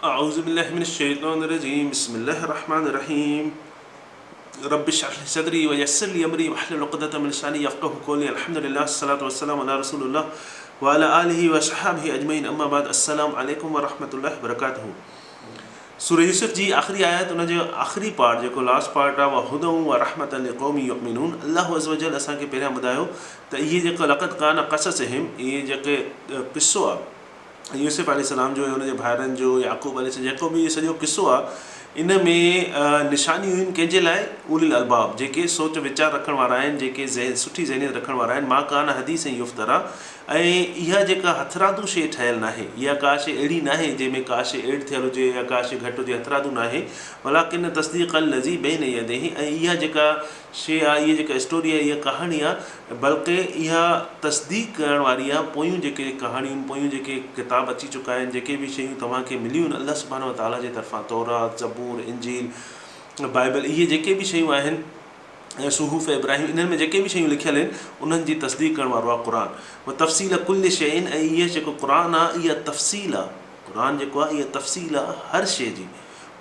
اعوذ بالله من الشيطان الرجيم بسم الله الرحمن الرحيم رب اشرح لي صدري ويسر لي امري واحلل عقدة من لساني يفقهوا قولي الحمد لله الصلاة والسلام على رسول الله وعلى آله وصحابه اجمعين اما بعد السلام عليڪم ورحمة الله وبرڪاته سورة يوسف جي آخري آيت ان جو آخري پارٽ جيڪو لاسٽ پارٽ آهي وهدًا ورحمة لقوم يؤمنون الله عزوجل اسان کي پهريان ٻڌايو ته اهي جيڪو لقد ڪان قصصهم اهي جيڪي قصو آهي يوسف عليه السلام جو ۽ ان جي ڀائرن جو، يعقوب عليه السلام جيڪو به اهو سڄو قصو آهي ان ۾ نشانيون آهن ڪنهن جي لاء اولي الالباب جيڪي سوچ ويچار رکڻ وارا آهن جيڪي ذهن سٺي ذهنيت رکڻ وارا آهن ما ڪان حديثا يفتريٰ ۽ اها جيڪا هٿرادو شيء ٺهيل ناهي اها ڪا شيء اهڙي ناهي جنهن ۾ ڪا شيء ايڊ ٿيل هجي يا ڪا شيء گهٽ هجي هٿرادو ناهي ولڪن تصديق الذي بين يديه ۽ اها جيڪا شيء آهي اها جيڪا اسٽوري آهي اها ڪهاڻي آهي بلڪه اها تصديق ڪرڻ واري آهي پويون جيڪي ڪهاڻيون پويون جيڪي ڪتاب اچي چڪا آهن جيڪي به شيون توهان کي مليون آهن الله سبحانه وتعاليٰ جي طرفان تورات، زبور، انجيل، بائبل اهي جيڪي به شيون آهن ۽ صحف ابراهيم انهن ۾ جيڪي به شيون لکيل آهن انهن جي تصديق ڪرڻ وارو آهي قرآن وتفصيل ڪل شيء ۽ اهي جيڪو قرآن آهي اها تفصيل آهي قرآن جيڪو آهي اها تفصيل آهي هر شيء جي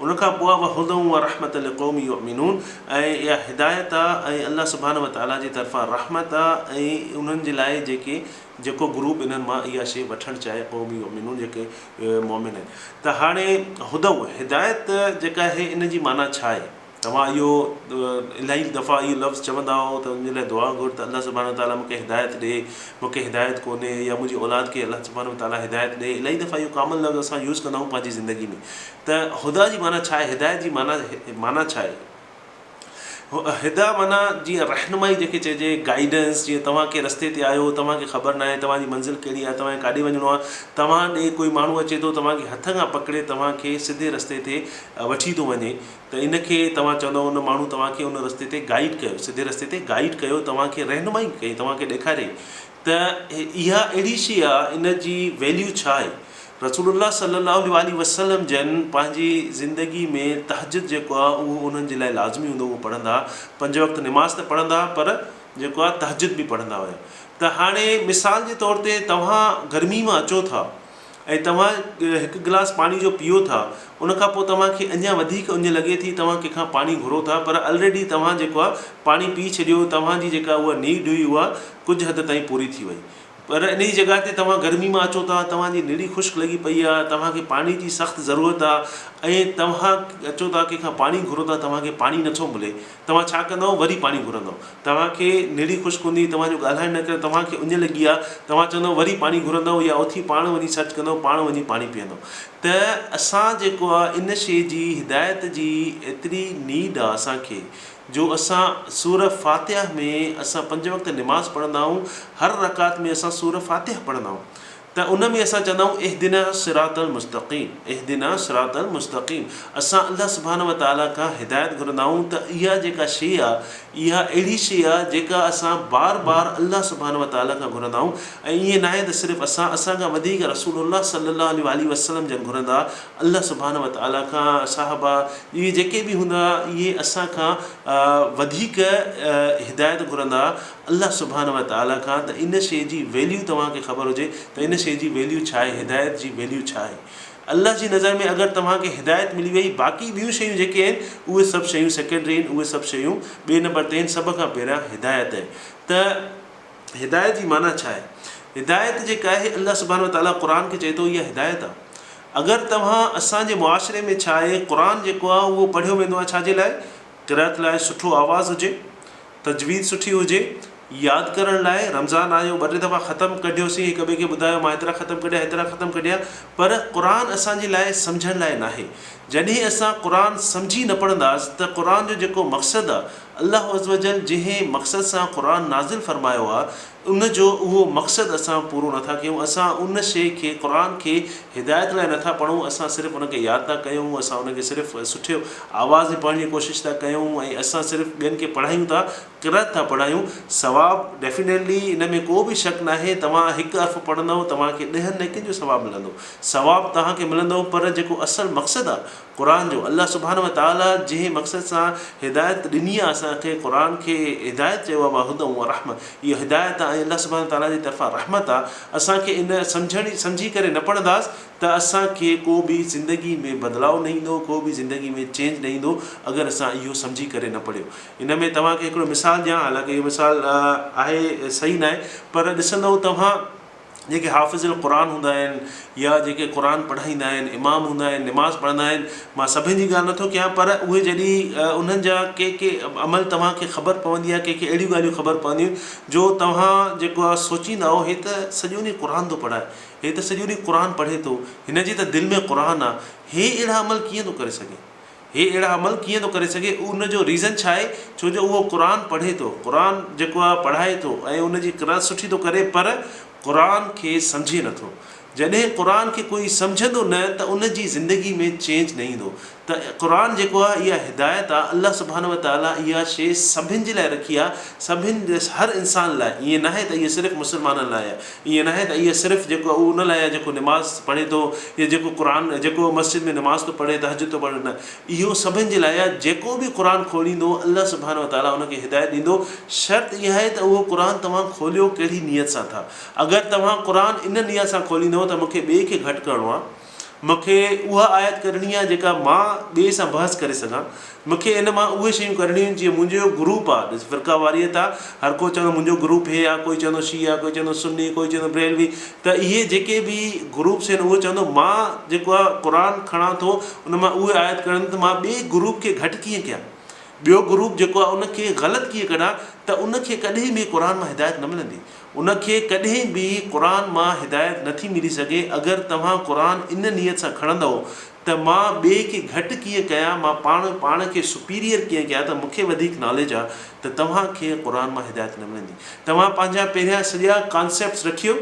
ان کان پوء وهدًا ورحمة لقوم يؤمنون ۽ اها هدايت آ ۽ الله سبحانه وتعاليٰ جي طرفان رحمت آ ۽ انهن جي لاء جيڪي جيڪو گروپ انهن مان اها شيء وٺڻ چاهي قوم يؤمنون جيڪي مؤمن آهن ته هاڻي هدًا هدايت جيڪا آهي ان جي معنيٰ ڇا آهي؟ توهان اهو الاهي دفعا اهو لفظ چوندا هئو ته ان جي لاء دعا گهر ته الله سبحانه وتعاليٰ مون کي هدايت ڏي، مون کي هدايت ڪونهي يا منهنجي اولاد کي الله سبحانه وتعاليٰ هدايت ڏي. الاهي دفعا اهو ڪامن لفظ اسان يوز ڪندا آهيون پنهنجي زندگي ۾ ته هديٰ جي معنيٰ ڇا آهي؟ هدايت جي معنيٰ معنيٰ ڇا آهي؟ هديٰ معنيٰ جيئن رهنمائي جنهن کي چئجي، گائيڊنس، جيئن توهان ڪنهن رستي تي آهيو، توهان کي خبر ناهي توهان جي منزل ڪهڙي آهي، توهان کي ڪاڏي وڃڻو آهي، توهان ڏي ڪوئي ماڻهو اچي ٿو توهان کي هٿ کان پڪڙي توهان کي سڌي رستي تي وٺي ٿو وڃي ته ان کي توهان چوندؤ ان ماڻهو توهان کي ان رستي تي گائيڊ ڪيو، سڌي رستي تي گائيڊ ڪيو، توهان کي رهنمائي ڪئي، توهان کي ڏيکاريائين ته اها اهڙي شيء آهي ان جي ويليو ڇا آهي؟ رسول الله صلي الله عليه واٰله وسلم جن پنهنجي زندگي ۾ تهجد جيڪو آهي اهو انهن جي لاء لازمي هوندو هو اهو پڙهندا ها، پنج وقت نماز ته پڙهندا ها پر جيڪو آهي تهجد به پڙهندا هيا ته هاڻي مثال جي طور تي توهان گرمي مان اچو ٿا ۽ توهان هڪ گلاس پاڻي جو پيئو ٿا ان کان پوء توهان کي اڃا وڌيڪ اڃ لڳي ٿي توهان ڪنهن کان پاڻي گهرو ٿا پر الريڊي توهان جيڪو آهي پاڻي پي ڇڏيو توهان جي جيڪا اها نيڊ هئي اها ڪجهه حد تائين پوري ٿي وئي پر انهي جڳهه تي توهان گرمي مان اچو ٿا توهان جي نڙي خشڪ لڳي پئي آهي توهان کي پاڻي جي سخت ضرورت آهي ۽ توهان اچو ٿا ڪنهن کان پاڻي گهرو ٿا توهان کي پاڻي نٿو ملي توهان ڇا ڪندؤ وري پاڻي گهرندؤ توهان کي نڙي خشڪ هوندي، توهان جو ڳالهائڻ نه ڪري، توهان کي اڃ لڳي آ، توهان چوندؤ وري پاڻي گهرندؤ يا اٿي پاڻ وڃي سرچ ڪندؤ، پاڻ وڃي پاڻي پيئندؤ. ته اسان جيڪو آ ان شيء جي هدايت جي ايتري نيڊ آ اسان کي جو اسان سورة فاتحه ۾ اسان پنج وقت نماز پڙهندا آهيون، هر رڪعت ۾ اسان سورة فاتحه پڙهندا آهيون. ته ان ۾ اسان چوندا آهيون اهدنا الصراط المستقيم اهدنا الصراط المستقيم اسان الله سبحانه وتعاليٰ کان هدايت گهرندا آهيون ته اها جيڪا شيء آهي اها اهڙي شيء آهي جيڪا اسان بار بار الله سبحانه وتعاليٰ کان گهرندا آهيون ۽ ائين ناهي ته صرف اسان اسان کان وڌيڪ رسول الله صلي الله عليه واٰله وسلم جن گهرندا الله سبحانه وتعاليٰ کان صحابه اهي جيڪي به هوندا اهي اسان کان وڌيڪ هدايت گهرندا الله سبحانه وتعاليٰ کان ته ان شيء جي ويليو توهان کي خبر هجي ته ان شيء جي ويليو ڇا آهي، هدايت جي ويليو ڇا آهي. الله جي نظر ۾ اگر توهان کي هدايت ملي وئي باقي ٻيون شيون جيڪي آهن اهي سڀ شيون سيڪنڊري آهن اهي سڀ شيون ٻئي نمبر تي آهن سڀ کان پهريان هدايت آهي ته هدايت جي معنيٰ ڇا آهي؟ هدايت جيڪا آهي الله سبحانه وتعاليٰ قرآن کي چئي ٿو اها هدايت آهي. اگر توهان اسان جي معاشري ۾ ڇا آهي قرآن جيڪو آهي اهو پڙهيو ويندو آهي ڇا جي لاء؟ قرائت لاء سٺو آواز هجي، تجويد سٺي هجي، ياد ڪرڻ لاء رمضان آيو ٻه ٽي دفعا ختم ڪڍيوسين هڪ ٻئي کي ٻڌايو مان هيترا ختم ڪڍيا هيترا ختم ڪڍيا پر قرآن اسان جي لاء سمجهڻ لاء ناهي جڏهن اسان قرآن سمجهي نه پڙهنداس ته قرآن جو جيڪو مقصد آ الله عزوجل جنهن مقصد سان قرآن نازل فرمايو آ ان جو اهو مقصد اسان پورو نٿا ڪيون، اسان ان شيء کي، قرآن کي، هدايت لاء نٿا پڙهون، اسان صرف ان کي ياد ٿا ڪيون، اسان ان کي صرف سٺي آواز ۾ پڙهڻ جي ڪوشش ٿا ڪيون ۽ اسان صرف ٻين کي پڙهايون ٿا، قرأت ٿا پڙهايون، ثواب Definitely ان ۾ ڪو به شڪ ناهي، توهان هڪ حرف پڙهندؤ توهان کي ڏهن نيڪين جو ثواب ملندو، ثواب توهان کي ملندو پر جيڪو اصل مقصد آهي. قرآن جو الله سبحانه وتعاليٰ جنهن مقصد سان هدايت ڏني آهي اسان کي قرآن کي هدايت چيو آهي وهدًا ورحمة اها هدايت آهي ۽ الله سبحانه وتعاليٰ جي طرفان رحمت آهي اسان کي ان سمجهڻ سمجهي ڪري نه پڙهنداس ته اسان کي ڪو به زندگي ۾ بدلاء نه ايندو ڪو به زندگي ۾ چينج نه ايندو اگر اسان اهو سمجهي ڪري نه پڙهيو ان ۾ توهان کي هڪڙو مثال ڏيان حالانڪه اهو مثال آهي صحيح ناهي پر ڏسندؤ توهان جيڪي حافظ القرآن هوندا آهن يا جيڪي قرآن پڙهائيندا آهن امام هوندا آهن نماز پڙهندا آهن مان سڀني جي ڳالهه نٿو ڪيان پر اهي جڏهن انهن جا ڪي ڪي عمل توهان کي خبر پوندي آهي ڪي ڪي اهڙيون ڳالهيون خبر پونديون جو توهان جيڪو آهي سوچيندا آهو هي ته سڄو ڏينهن قرآن ٿو پڙهائي هي ته سڄو ڏينهن قرآن پڙهي ٿو هن جي ته دل ۾ قرآن آهي هي اهڙا عمل ڪيئن ٿو ڪري سگهي هي اهڙا عمل ڪيئن ٿو ڪري سگهي ان جو ريزن ڇا آهي ڇو جو اهو قرآن پڙهي ٿو قرآن جيڪو آهي پڙهائي ٿو ۽ ان جي قرات سٺي ٿو ڪري پر قرآن کي سمجهي نٿو جڏهن قرآن کي ڪوئي سمجهندو نه ته ان جي زندگي ۾ چينج نه ايندو ته قرآن جيڪو آهي اها هدايت آهي الله سبحانه وتعالي اها شي سڀن جي لاء رکي آهي سڀن هر انسان لاء ائين ناهي ته اها صرف مسلمانن لاء آهي ائين ناهي ته اهي صرف جيڪو اهو ان لاء آهي جيڪو نماز پڙهي ٿو يا جيڪو قرآن جيڪو مسجد ۾ نماز ٿو پڙهي تهجد ٿو پڙهي نه اهو سڀن جي لاء آهي جيڪو به قرآن کوليندو الله سبحانه وتعالي ان کي هدايت ڏيندو شرط اها آهي ته اهو قرآن توهان کوليو ڪهڙي نيت سان ٿا اگر توهان قرآن ان نيت سان کوليندو ته مون کي ٻئي کي گهٽ ڪرڻو آهي مون کي اها آيت ڪڍڻي آهي جيڪا مان ٻئي سان بحث ڪري سگهان. مون کي ان مان اهي شيون ڪڍڻيون آهن جيئن منهنجو گروپ آهي ڏس فرقه واريت آهي هر ڪو چوندو منهنجو گروپ هي آهي ڪوئي چوندو شيعه ڪوئي چوندو سني ڪوئي چوندو بريلوي ته اهي جيڪي به گروپس آهن اهو چوندو مان جيڪو آهي قرآن کڻان ٿو ان مان اهي آيت ڪڍندم ته مان ٻئي گروپ کي گهٽ ڪيئن ڪيان ٻيو گروپ جيڪو آهي ان کي غلط ڪيئن ڪڍان ته ان کي ڪڏهن به قرآن مان هدايت نه ملندي ان کي ڪڏهن به قرآن مان هدايت نٿي ملي سگهي، اگر توهان قرآن ان نيت سان کڻندؤ ته مان ٻئي کي گهٽ ڪيئن ڪيان، مان پاڻ پاڻ کي سپيريئر ڪيئن ڪيان ته مون کي وڌيڪ ناليج آ ته توهان کي قرآن مان هدايت نه ملندي. توهان پنهنجا پهريان سڄا ڪانسيپٽس رکيو،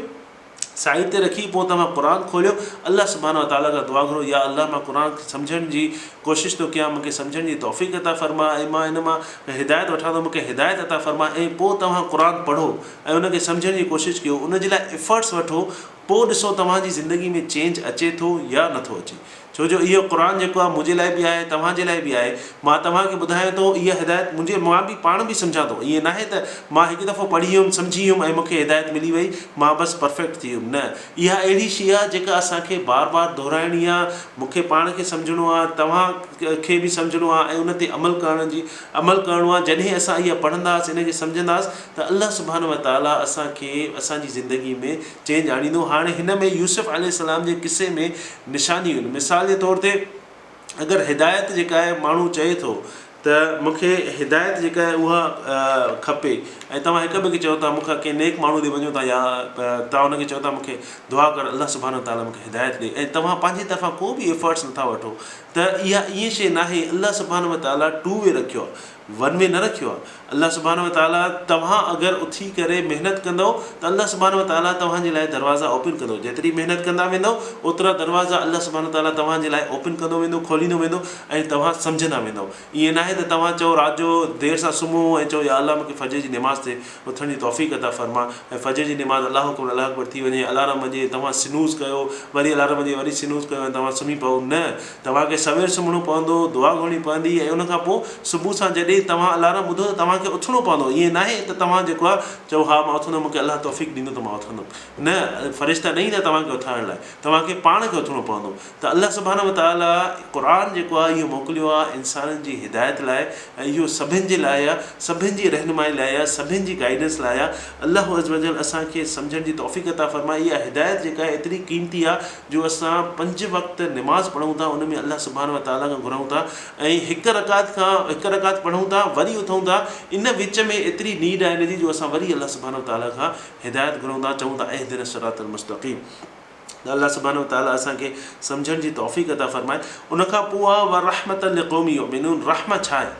سائيڊ تي رکي پوء توهان قرآن کوليو، الله سبحانه وتعاليٰ کان دعا گهرو يا الله مان قرآن کي سمجهڻ جي ڪوشش ٿو ڪيان مون کي سمجهڻ جي توفيق عطا فرما ۽ مان ان مان هدايت وٺان ٿو مون کي هدايت عطا فرما ۽ پوء توهان قرآن پڙهو ۽ ان کي سمجهڻ جي ڪوشش ڪيو ان جي لاء افرٽس وٺو پوء ڏسو توهان جي زندگي ۾ چينج اچي ٿو يا نٿو اچي ڇو جو اهو قرآن جيڪو آهي منهنجي لاء به آهي توهان جي لاء به آهي مان توهان کي ٻڌايان ٿو اها هدايت منهنجي مان به پاڻ به سمجهان ٿو ائين ناهي ته مان هڪ دفعو پڙهي ويم سمجهي ويم ۽ مون کي هدايت ملي وئي مان بس پرفيڪٽ ٿي ويم نه اها اهڙي شيء آهي جيڪا اسان کي بار بار دهرائڻي آهي مون کي پاڻ کي سمجهڻو آهي توهان کي به سمجهڻو آهي ۽ ان تي عمل ڪرڻ جي عمل ڪرڻو آهي جڏهن اسان اها پڙهنداسين ان کي سمجهنداسين ته الله سبحانه وتعاليٰ اسان کي اسان جي زندگي ۾ چينج آڻيندو. هاڻي هن ۾ يوسف عليه السلام جي قصي ۾ نشانيون آهن. مثال جي طور تي اگر هدايت جيڪا آهي ماڻهو چئي ٿو ته مون کي هدايت جيڪا آهي اها کپي ۽ توهان هڪ ٻئي کي چئو ٿا مون کان ڪنهن نيڪ ماڻهو ڏي وڃو ٿا يا توهان ان کي چئو ٿا مون کي دعا ڪر الله سبحانه وتعاليٰ مون کي هدايت ڏي ۽ توهان پنهنجي طرفان ڪو به ايفرٽس نٿا وٺو ته اها ائين شيء ناهي الله سبحانه وتعاليٰ ٽو وي رکيو آهي ون وي نه رکيو آهي الله سبحانه وتعاليٰ توهان اگر اٿي ڪري محنت ڪندؤ ته الله سبحانه وتعاليٰ توهان جي لاء دروازا اوپن ڪندو جيتري محنت ڪندا ويندؤ اوترا دروازا الله سبحانه وتعاليٰ توهان جي لاء اوپن ڪندو ويندو کوليندو ويندو ۽ توهان سمجهندا ويندؤ ائين ناهي ته توهان چئو رات جو دير سان سمهو ۽ چئو يا الله مون کي فجر جي نماز تي اٿڻ جي توفيق عطا فرما ۽ فجر جي نماز الله اڪبر الله اڪبر ٿي وڃي الارم وڄي توهان سنوز ڪيو وري الارم وڄي وري سنوز ڪيو ۽ توهان سمهي پئو نه توهان کي سوير سمهڻو پوندو، دعا گهرڻي پوندي ۽ ان کان پوء صبح سان جڏهن توهان الارم ٻڌو ته توهان کي اٿڻو پوندو. ائين ناهي ته توهان جيڪو آهي چئو ها مان اٿندم مون کي الله توفيق ڏيندو ته مان اٿندم. نه فرشتا نه ايندا توهان کي اٿارڻ لاء، توهان کي پاڻ کي اٿڻو پوندو ته الله سبحانه وتعاليٰ قرآن جيڪو آهي اهو موڪليو آهي انسانن جي هدايت لاء ۽ اهو سڀن جي لاء آهي، سڀن جي رهنمائي لاء آهي، سڀن جي گائيڊنس لاء آهي. الله عزوجل اسان کي سمجهڻ جي توفيق عطا فرمائي. اها هدايت جيڪا آهي ايتري قيمتي آهي جو اسان پنج وقت نماز پڙهون ٿا ان ۾ الله سبحانه وتعاليٰ کان گهرون ٿا ۽ هڪ رڪعت کان هڪ رڪعت پڙهون ٿا وري اٿون ٿا ان وچ ۾ ايتري نيڊ آهي ان جي جو اسان وري الله سبحانه وتعاليٰ کان هدايت گهرون ٿا چئون ٿا اهدنا الصراط المستقيم ته الله سبحانه وتعاليٰ اسان کي سمجهڻ جي توفيق عطا فرمائي ان کان پوء آهي ورحمة لقوم يؤمنون رحمة ڇا آهي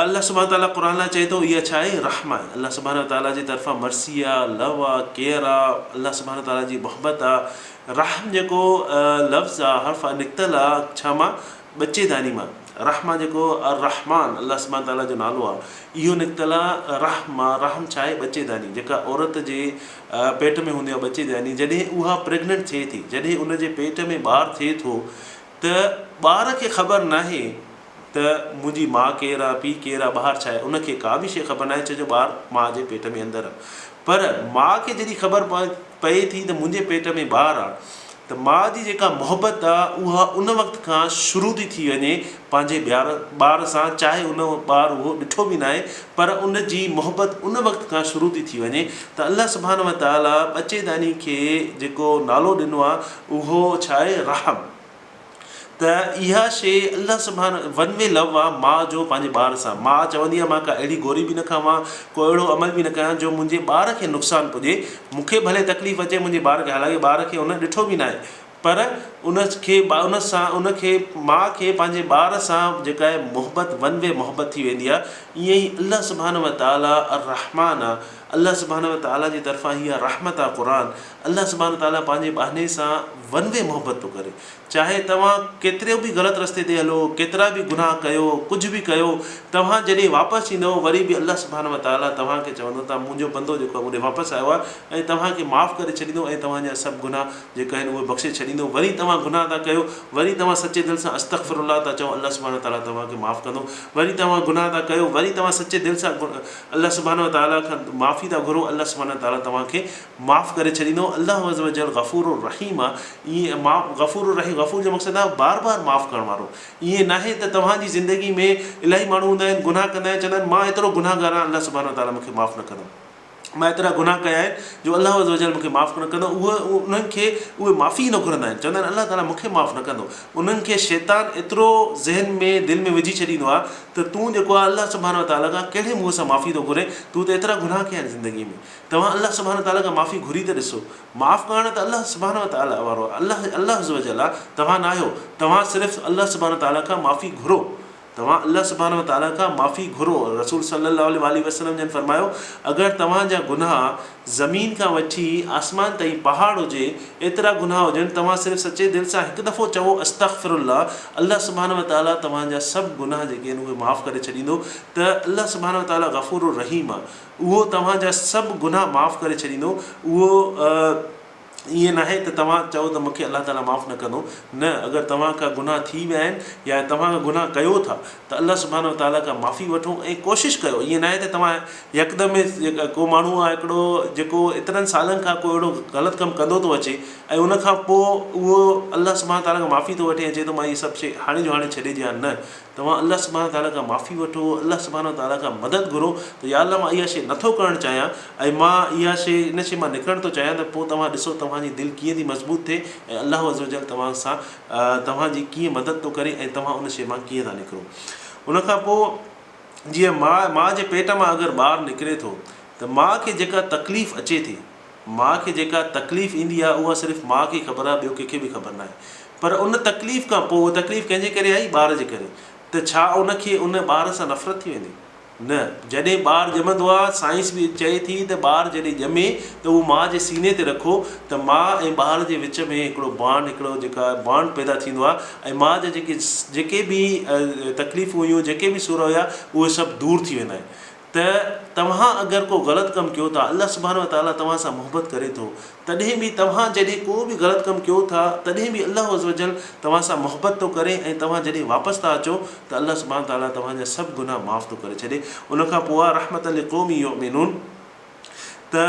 الله سبحانه وتعاليٰ قرآن لاء چئي ٿو اها ڇا آهي؟ رحمة آهي. الله سبحانه وتعاليٰ جي طرفان مرسي آ، لو آ، ڪيئر آ، الله سبحانه وتعاليٰ جي محبت آ. رحم جيڪو لفظ آ، حرف آ، نڪتل آ ڇا مان؟ ٻچي داني مان. رحمة جيڪو الرحمان الله سبحانه وتعاليٰ جو نالو آ، اهو نڪتل آ رحم مان. رحم ڇا آهي؟ ٻچي داني جيڪا عورت جي پيٽ ۾ هوندي آ ٻچي داني جڏهن اها پريگننٽ ٿئي ٿي، جڏهن ان جي پيٽ ۾ ٻار ٿئي ٿو ته ٻار کي خبر ناهي ته منهنجي ماء ڪير آ، پيء ڪير آ، ٻاهر ڇا آهي، ان کي ڪا به شيء خبر ناهي ڇو جو ٻار ماء جي پيٽ ۾ اندر آ. پر ماء کي جڏهن خبر پئي ٿي ته منهنجي پيٽ ۾ ٻار آ ته ماء جي جيڪا محبت آ اها ان وقت کان شروع ٿي ٿي وڃي پنهنجي ٻيار ٻار سان چاهي ان ٻار اهو ڏٺو به ناهي پر ان جي محبت ان وقت کان شروع ٿي ٿي وڃي ته الله سبحانه وتعاليٰ ٻچي داني کي جيڪو نالو ڏنو آ اهو ڇا آهي رحم. ته اها شيء الله سبحانه ون وي لو آ ماء جو پنهنجي ٻار سان. ماء چوندي آ مان ڪا اهڙي گوري به نه کاوان، ڪو اهڙو عمل به نه ڪيان جو منهنجي ٻار کي نقصان پڄي، مون کي ڀلي تڪليف اچي منهنجي ٻار کي حالانڪه ٻار کي ان ڏٺو به ناهي پر ان کي ان سان ان کي ماء کي پنهنجي ٻار سان جيڪا آهي محبت ون وي محبت ٿي ويندي آ ائين ئي الله سبحانه وتعاليٰ الرحمان آ الله سبحانه وتعاليٰ جي طرفان هي رحمت آ قرآن الله سبحانه وتعاليٰ پنهنجي ٻانهي سان ون وي محبت ٿو ڪري. چاهي توهان ڪيترو به غلط رستي تي هلو، ڪيترا به گناهه ڪيو، ڪجهه به ڪيو، توهان جڏهن واپس ايندؤ وري به الله سبحانه وتعاليٰ توهان کي چوندو ته منهنجو بندو جيڪو آهي مون ڏي واپس آيو آهي ۽ توهان کي معاف ڪري ڇڏيندو ۽ توهان جا سڀ گناهه جيڪا آهن اهي بخشي ڇڏيندو. وري توهان گناهه ٿا ڪيو، وري توهان سچي دل سان استغفر الله ٿا چئو، الله سبحانه وتعاليٰ توهان کي معاف ڪندو. وري توهان گناهه ٿا ڪيو، وري توهان سچي دل سان الله سبحانه وتعاليٰ کان معافي ٿا گهرو، الله سبحانه وتعاليٰ توهان کي معاف ڪري ڇڏيندو. الله عزّوجلّ غفور الرّحيم آ، ائين معاف غفور الرّحيم غفور جو مقصد آ بار بار معاف ڪرڻ وارو. ائين ناهي ته توهان جي زندگي ۾ الاهي ماڻهو هوندا آهن گناهه ڪندا آهن چوندا آهن مان ايترو گناهگار آهيان الله سبحانه وتعاليٰ مون کي معاف نه ڪندو مان ايترا گناهه ڪيا آهن جو الله عزّوجلّ مون کي معاف نه ڪندو اهي انهن کي اهي معافي ئي نه گهرندا آهن چوندا آهن الله تعاليٰ مون کي معاف نه ڪندو انهن کي شيطان ايترو ذهن ۾ دل ۾ وجهي ڇڏيندو آ ته تون جيڪو آ الله سبحانه وتعاليٰ کان ڪهڙي منهن سان معافي ٿو گهرين تون ته ايترا گناهه ڪيا آهن زندگي ۾ توهان الله سبحانه وتعاليٰ کان معافي گهري ته ڏسو. معاف ڪرڻ ته الله سبحانه وتعاليٰ وارو آهي، الله الله عزّوجلّ آهي، توهان ناهيو. توهان صرف الله سبحانه وتعاليٰ کان معافي گهرو. توهان الله سبحانه وتعاليٰ کان معافي گهرو. رسول صلّي الله عليه واٰله وسلّم جن فرمايو، اگر توهان جا گناهه زمين کان وٺي آسمان تائين پهاڙ هجي، ايترا گناهه هجن، توهان صرف سچي دل سان هڪ دفعو چئو استغفر الله، الله سبحانه وتعاليٰ توهان جا سڀ گناهه جيڪي آهن اهي معاف ڪري ڇڏيندو ته الله سبحانه وتعاليٰ غفور الرحيم آهي. اهو توهان جا سڀ گناهه معاف ڪري ڇڏيندو. اهو ائين ناهي ته توهان چئو ته مون کي الله تعاليٰ معاف نه ڪندو. نه، اگر توهان کان گناهه ٿي ويا آهن يا توهان گناهه ڪيو ٿا ته الله سبحانه وتعاليٰ کان معافي وٺو ۽ ڪوشش ڪيو. ائين ناهي ته توهان يڪدم ڪو ماڻهو آهي هڪڙو جيڪو ايترن سالن کان ڪو اهڙو غلط ڪم ڪندو ٿو اچي ۽ ان کان پوء اهو الله سبحانه وتعاليٰ کان معافي ٿو وٺي ۽ چئي ٿو مان اهي سڀ شيء هاڻي جو هاڻي ڇڏي ڏيان. نه، توهان الله سبحانه وتعاليٰ کان معافي وٺو، الله سبحانه وتعاليٰ کان مدد گهرو ته يا الله مان اها شيء نٿو ڪرڻ چاهيان ۽ مان اها شيء ان شيء مان نڪرڻ ٿو چاهيان ته پوء توهان ڏسو توهان جي دل ڪيئن ٿي مضبوط ٿئي ۽ الله عزّوجلّ توهان سان توهان جي ڪيئن مدد ٿو ڪري ۽ توهان ان شيء مان ڪيئن ٿا نڪرو. ان کان پوء جيئن ماء ماء جي پيٽ مان اگر ٻار نڪري ٿو ته ماء کي جيڪا تڪليف اچي ٿي، ماء کي جيڪا تڪليف ايندي آهي اها صرف ماء کي خبر آهي ٻيو ڪنهن کي به خبر ناهي پر ان تڪليف کان پوء اها تڪليف ڪنهن جي ڪري آئي ٻار جي ڪري ته ڇا ان کي ان ٻار سان نفرت ٿي ويندي نه جڏهن ٻار ڄمندو آهي سائنس به چئي ٿي ته ٻار جڏهن ڄمي ته اهو ماء جي سيني تي رکو ته ماء ۽ ٻار جي وچ ۾ هڪڙو بانڊ هڪڙو جيڪا بانڊ پيدا ٿيندو آهي ۽ ماء جا جيڪي جيڪي به تڪليفون هيون جيڪي به سور هيا اهي سڀ دور ٿي ويندا آهن ته توهان اگر ڪو غلط ڪم ڪيو ٿا الله سبحانه وتعاليٰ توهان سان محبت ڪري ٿو تڏهن به توهان جڏهن ڪو به غلط ڪم ڪيو ٿا تڏهن به الله عزّوجلّ توهان سان محبت ٿو ڪري ۽ توهان جڏهن واپس ٿا اچو ته الله سبحانه وتعاليٰ توهان جا سڀ گناهه معاف ٿو ڪري ڇڏي ان کان پوء آ رحمة لقوم يؤمنون ته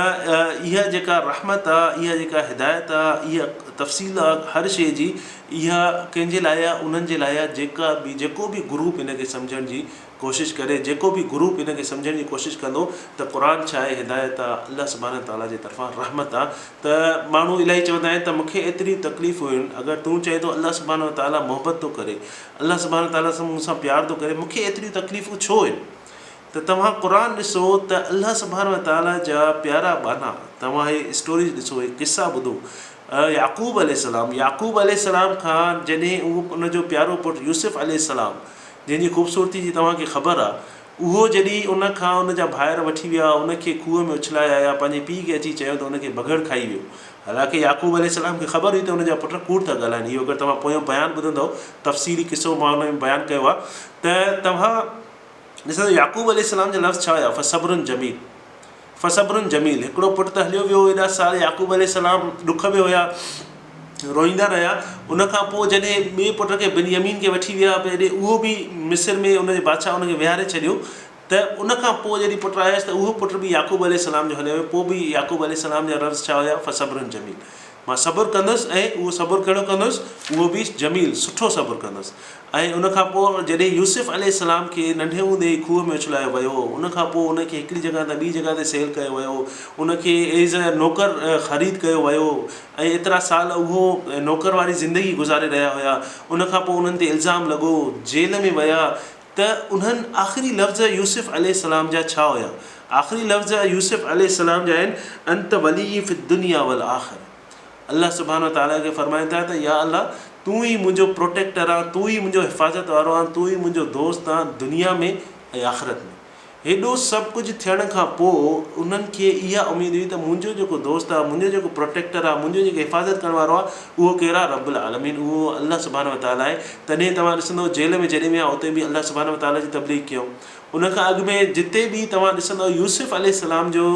اها جيڪا رحمت آ اها جيڪا هدايت آ اها تفصيل آ هر شيء جي اها ڪنهن جي لاء آ انهن جي لاء آ جيڪا به جيڪو به گروپ ان کي سمجهڻ جي ڪوشش ڪري، جيڪو به گروپ ان کي سمجهڻ جي ڪوشش ڪندو ته قرآن ڇا آهي هدايت آ الله سبحانه تعاليٰ جي طرفان رحمت آ ته ماڻهو الاهي چوندا آهن ته مون کي ايتريون تڪليفون آهن اگر تون چئين ٿو الله سبحانه تعاليٰ محبت ٿو ڪري الله سبحانه تعاليٰ سان مون سان پيار ٿو ڪري مون کي ايتريون تڪليفون ڇو آهن ته توهان قرآن ڏسو ته الله سبحانه تعاليٰ جا پيارا ٻانها توهان هي اسٽوريز ڏسو هي قصا ٻڌو يعقوب عليه السلام يعقوب عليه السلام کان جڏهن اهو ان جو پيارو پٽ يوسف عليه السلام جنهن جي خوبصورتي جي توهان کي خبر آ، اهو جڏهن ان کان ان جا ڀائر وٺي ويا، ان کي کوهه ۾ اڇلائي آيا، پنهنجي پيء کي اچي چيو ته ان کي بگهڙ کائي ويو. حالانڪه يعقوب عليه السلام کي خبر هئي ته ان جا پٽ ڪوڙ ٿا ڳالهائن. اهو اگر توهان پويون بيان ٻڌندؤ، تفصيلي قصو مان ان ۾ بيان ڪيو آ ته توهان ڏسندؤ يعقوب عليه السلام جا لفظ ڇا هيا، فصبر جميل. فصبر جميل. هڪڙو پٽ ته هليو ويو، ايڏا سال يعقوب عليه السلام ڏک ۾ هيا. روئيندا رهيا. ان کان پوء جڏهن ٻئي پٽ کي بنيامين کي وٺي ويا جڏهن اهو به مصر ۾ ان جي بادشاهه ان کي ويهاري ڇڏيو ته ان کان پوء جڏهن پٽ آيس ته اهو پٽ به يعقوب عليه السلام جو هليو ويو پوء به يعقوب عليه السلام جا لفظ ڇا هيا فصبر جميل مان صبر ڪندس ۽ اهو صبر ڪهڙو ڪندس اهو به جميل سٺو صبر ڪندس ۽ ان کان پوء جڏهن يوسف عليه السلام کي ننڍي هوندي ئي کوهه ۾ اڇلايو ويو ان کان پوء ان کي هڪڙي جڳهه تان ٻي جڳهه تي سيل ڪيو ويو ان کي ايز اي نوڪر خريد ڪيو ويو ۽ ايترا سال اهو نوڪر واري زندگي گذاري رهيا هيا ان کان پوء انهن تي الزام لڳو جيل ۾ ويا ته انهن آخري لفظ يوسف عليه السلام جا ڇا هيا آخري لفظ يوسف عليه السلام جا آهن انت وليي في الدنيا والآخرة الله سبحانه وتعالي کي فرمائن ٿا ته يا الله تون ئي منهنجو پروٽيڪٽر آن تون ئي منهنجو حفاظت وارو آن تون ئي منهنجو دوست آن دنيا ۾ ۽ آخرت ۾ هيڏو سڀ ڪجهه ٿيڻ کان پوء انهن کي اها اميد هئي ته منهنجو جيڪو دوست آ منهنجو جيڪو پروٽيڪٽر آ منهنجو جيڪو حفاظت ڪرڻ وارو آ اهو ڪير آ رب العالمين اهو الله سبحانه وتعالي آهي تڏهن توهان ڏسندو جيل ۾ جڏهن ويا اتي به الله سبحانه وتعالي جي تبليغ ڪيائون ان کان اڳ ۾ جتي به توهان ڏسندؤ يوسف عليه السلام جو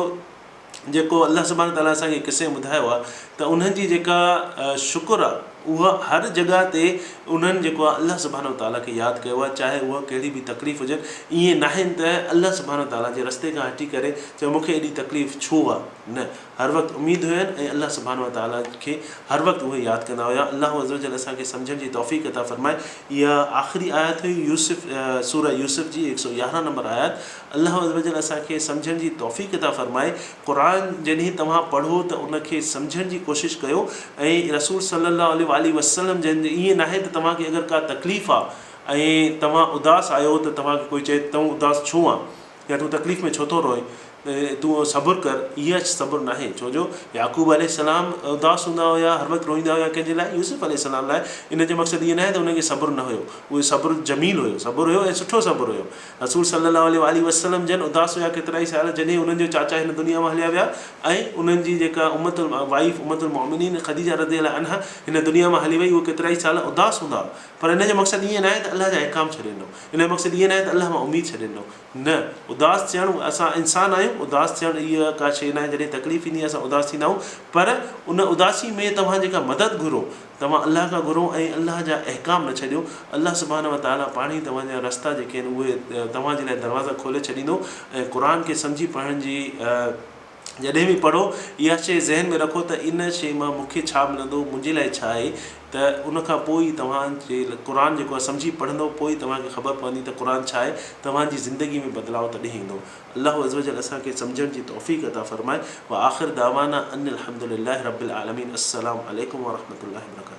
جيڪو الله سبحانه وتعاليٰ اسان کي قصي ۾ ٻڌايو آهي ته انهن جي جيڪا شڪر آهي اها هر جڳهه تي انهن جيڪو آهي الله سبحانه وتعاليٰ کي ياد ڪيو آهي چاهي اها ڪهڙي به تڪليف هجن ائين ناهن ته الله سبحانه وتعاليٰ جي رستي کان هٽي ڪري چيو مون کي ايڏي تڪليف ڇو آهي نه هر وقت اميد هين ۽ الله سبحانه وتعاليٰ کي هر وقت اهي ياد ڪندا هيا. الله عزوجل اسان کي سمجهڻ جي توفيق عطا فرمائي. اها آخري آيت هئي يوسف سورة يوسف جي 111 نمبر آيت. الله عزوجل اسان کي سمجهڻ جي توفيق عطا فرمائي. قرآن جڏهن توهان پڙهو ته ان کي سمجهڻ جي ڪوشش ڪيو ۽ رسول صلي الله عليه واٰله وسلم جن ائين ناهي ته توهان کي اگر ڪا تڪليف آ ۽ توهان اداس آهيو ته توهان کي ڪوئي چئي ته تون اداس ڇو آن؟ يا تون تڪليف ۾ ڇو ٿو روئين؟ تون صبر ڪر، اها صبر ناهي، ڇو جو يعقوب عليه السلام اداس هوندا هيا، هر وقت روئيندا هيا، ڪنهن جي لاء؟ يوسف عليه السلام لاء، ان جو مقصد اهو ناهي ته انهن کي صبر نه هيو، اهو صبر جميل هيو، صبر هيو ۽ سٺو صبر هيو. رسول صلي الله عليه واٰله وسلم جن اداس هيا ڪيترائي سال جڏهن انهن جو چاچا هن دنيا مان هليا ويا ۽ انهن جي جيڪا امة وائيف امة المؤمنين خديجه رضي الله عنها هن دنيا مان هلي وئي، اهي ڪيترائي سال اداس هوندا هئا، پر ان جو مقصد ايئن ناهي ته الله جا احڪام ڇڏي ڏنو، ان جو مقصد ايئن ناهي ته الله مان اميد ڇڏي ڏنو. نه، اداس ٿيڻ، اسان انسان آهيون، اداس ٿيڻ اها ڪا شيء ناهي، جڏهن تڪليف ايندي آهي اسان اداس ٿيندا آهيون، پر ان اداسي ۾ توهان جيڪا مدد گهرو، توهان الله کان گهرو ۽ الله جا احڪام نه ڇڏيو، الله سبحانه وتعاليٰ پاڻ ئي توهان جا رستا جيڪي آهن اهي توهان جي لاء دروازا کولي ڇڏيندو ۽ قرآن کي سمجهي پڙهڻ جي جڏهن به پڙهو اها شيء ذهن ۾ رکو ته ان شيء مان مون کي ڇا ملندو، منهنجي لاء ڇا آهي ته ان کان پوء ئي توهان جي قرآن جيڪو آهي سمجهي پڙهندو پوء ئي توهان کي خبر پوندي ته قرآن ڇا آهي، توهان جي زندگي ۾ بدلاء تڏهن ايندو. الله عزوجل اسان کي سمجهڻ جي توفيق عطا فرمائي. واخر دعوانا ان الحمدلله رب العالمين السلام عليڪم ورحمة الله وبرڪاته.